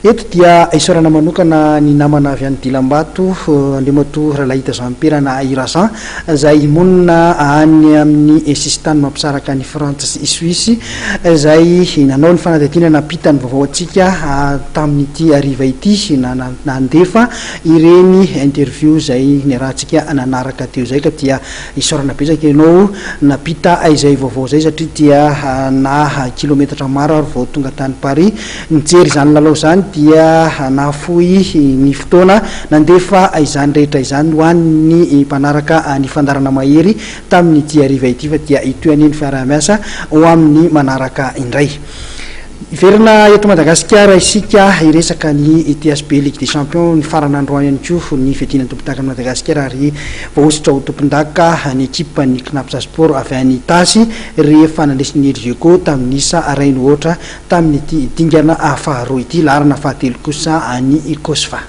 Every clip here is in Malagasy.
Eto dia isaorana manokana ny namana avy any Dilambato, Andriamatoa Ralahita Jean Pierre na i Razan, izay monina any amin'ny sisintany mampisaraka an'i Frantsa sy i Suisse, izay nanao ny fanadihadiana nampita ny vaovao antsika tamin'ity hariva ity, na nandefa ireny interview izay niarahantsika nanaraka teo izay, ka dia isaorana betsaka ianao nampita izay vaovao izay satria dia na kilometatra maro ary vao tonga tany Paris. Nijery izany lalao izany dia nahafoy ny fotoana nandefa izany rehetra izany ho an'ny mpanaraka ny fandaharana Mahery tamin'ity hariva ity fa dia hitohy anie ny fiaraha-miasa ho amin'ny manaraka indray. Hiverina eto Madagasikara isika hiresaka ny THB Ligue des Champions nifarana androany ihany koa ny fiadiana ny tompondakan'i Madagasikara ary voahosotra ho tompondaka ny ekipan'ny Cnaps Sport avy any Itasy rehefa nandresy ny Elgeco tamin'ny isa iray no aotra tamin'ity dingana faharoa ity, laharana fahatelo kosa ny Cosfa.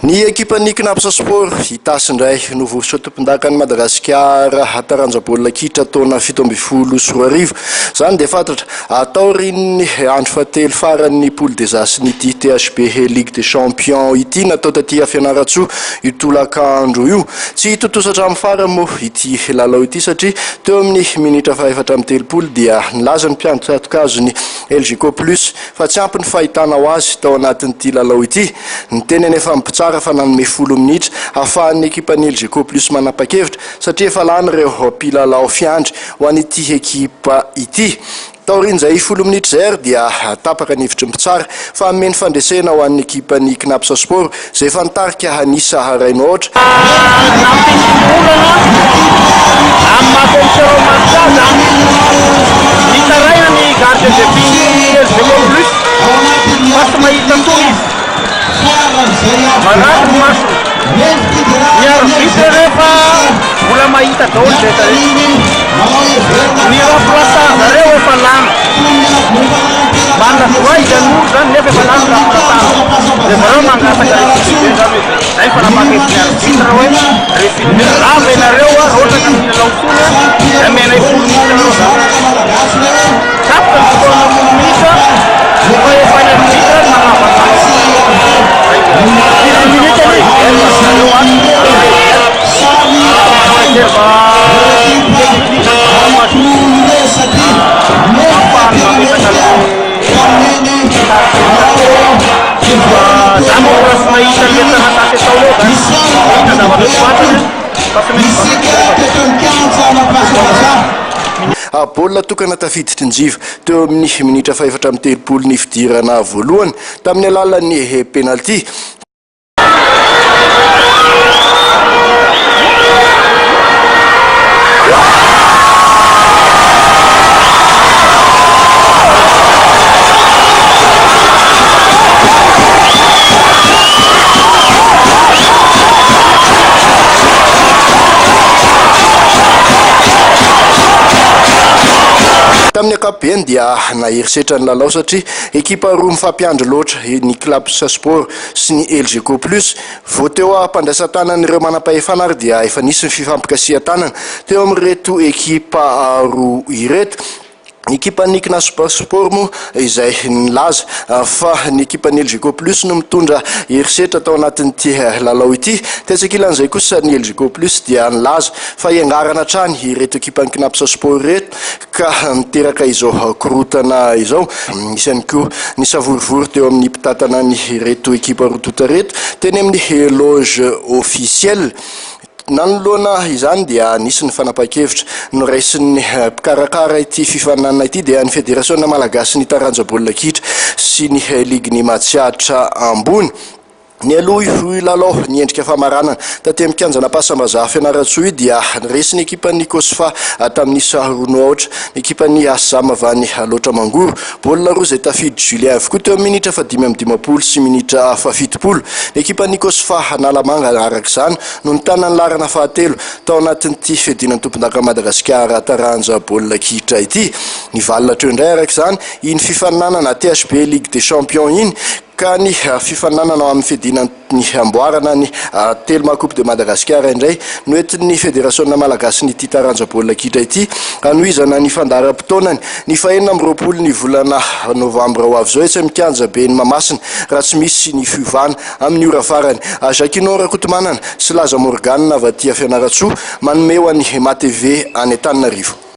Ny ekipan'ny Cnaps Sport Itasy indray no voasoa tompondakan'i Madagasikara taranja baolina kitra taona 2017. Izany dia fantatra taorian'ny andro fahatelo faran'ny poule des As n'ity THB Ligue des Champions ity natao taty Fianarantsoa io tolakandro io. Tsy tontosa hatramin'ny farany moa ity lalao ity satria teo amin'ny minitra faha-34 dia nilaza ny mpiandry tsato-kazon'ny Elgeco Plus fa tsy ampy ny fahitana ho azy tao anatin'ity lalao ity. Niteny anefa ny mpitsara fa nanome folo minitra hahafahan'ny ekipan'ny Elgeco Plus manapa-kevitra satria efa lany ireo mpilalao fiandry ho an'ity ekipa ity. Taorian'izay folo minitra izay ary dia tapaka ny hevitry ny mpitsara fa hanome ny fandresena ho an'ny ekipan'ny Cnaps Sport izay efa nitarika an'isa iray no aotra. Nampisy olana amin'ny maha commissaire au match azy an! Nitaraina ny gardien de but Elgeco Plus fa tsy mahita intsony izy. Marary ny masony. Ny arbitre rehefa mbola mahita daholo izay rehetra. Ny remplaçant zareo efa lany. Manana droit izy hanoro zany nefa efa lany ny remplaçant. Dia zareo mangataka restituer zany hoe zay ny fanapahan-kevitry ny arbitre hoe restituer. Lava ianareo raha ohatra ka tsy milalao intsony dia amenay folo minitra nareo zany. Tapitra ny fotoana folo minitra fa efa ny arbitre no manavaka azy. Firy minitra ny zareo ato. Baolina tokana tafiditry Njiva teo amin'ny minitra fahefatra amby telopolo ny fidirana voalohany tamin'ny alalan'ny penalty. Tamin'ny ankapobeny dia nahery setra ny lalao satria ekipa roa mifampiandry loatra ny Claps Sport sy ny Elgeco Plus. Vao teo am-pandraisan-tanan'ireo manam-pahefana ary dia efa nisy ny fifampikasihan-tanana teo amin'ireto ekipa roa ireto. Ny ekipan'ny Cnas Sport moa izay nilaza fa ny ekipan'ny Elgeco Plus no mitondra herisetra tao anatin'ity lalao ity. Tetsy ankilan'izay kosa ny Elgeco Plus dia nilaza fa hiangarana hatrany ireto ekipan'ny Cnaps Sport ireto ka niteraka izao korontana izao. Nisy ihany koa ny savorovoro teo amin'ny mpitantana an'ireto ekipa roa tonta ireto teny amin'ny loge officielle. Nanoloana izany dia nisy ny fanapahan-kevitra noraisin'ny mpikarakara ity fifaninanana ity dia ny Federasiona malagasin'ny taranja baolina kitra sy ny ligin'i Matsiatra Ambony. Nialoha io lalao niendrika famaranana taty amin'ny kianjan'Ampasambazaha Fianarantsoa io dia resy ny ekipan'ny Cosfa tamin'ny isa roa no aotra ny ekipan'ny Asam avy any Alaotra Mangoro. Baolina roa izay tafiditry Julien avokoa teo amin'ny minitra fahadimy amby dimampolo sy minitra fahafitopolo. Ny ekipan'ny Cosfa Analamanga araka izany no nitana ny laharana fahatelo tao anatin'ity fiadiana ny tompondakan'i Madagasikara taranja baolina kitra ity. Nivalona hatreo indray araka izany iny fifaninanana THB Ligue des Champions iny. Ka ny fifaninanana amin'ny fiadiana ny amboarana ny Telma Coupe de Madagascar indray no entin'ny Federasiona malagasin'ity taranja baolina kitra ity hanohizana ny fandaharam-potoanany ny faha-26 ny volana novambra ho avy izao etsy amin'ny kianjaben'i Mahamasina raha tsy misy ny fiovana amin'ny ora farany. Jacquinot Rakotomanana sy Laza Morgan avy aty Fianarantsoa manome ho an'ny MATV any Antananarivo.